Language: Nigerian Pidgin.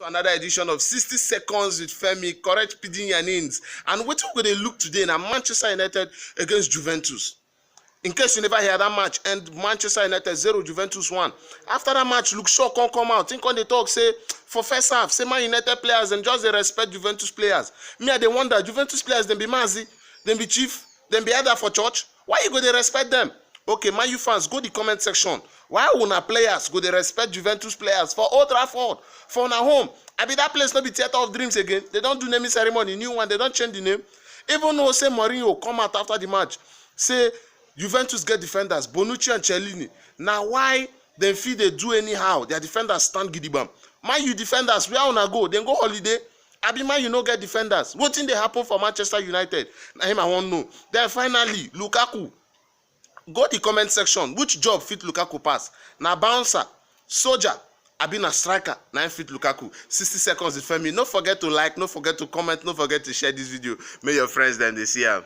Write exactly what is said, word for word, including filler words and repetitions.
Another edition of sixty Seconds with Femi, correct pidgin yarnings. And wetin we go dey look today na Manchester United against Juventus. In case you never hear, that match end Manchester United zero, Juventus one. After that match, Luke Shaw come come out. He come dey talk say for first half, say Man United players dem just dey respect Juventus players. Me, I dey wonder, Juventus players dem be Mazi, dem be chief, dem be elder for church. Why you go dey respect dem? Okay, Man U fans, go the comment section. Why una players go dey respect Juventus players for Old Trafford, for una home? Abi that place no be theatre of dreams again? They don do naming ceremony, new one, they don change the name. Even though say Mourinho come out after the match, say Juventus get defenders, Bonucci and Chiellini. Na why dem fit dey do anyhow? Their defenders stand gidigbam. Man U defenders, where una go? Dem go holiday? Abi Man U no get defenders? Wetin dey happen for Manchester United? Na him I wan know. Then finally, Lukaku. Go the comment section. Which job fit Lukaku pass? Na bouncer, soldier, abi na striker? Na him fit Lukaku. Sixty Seconds with Femi. No forget to like, no forget to comment, no forget to share this video. Make your friends dem dey see am.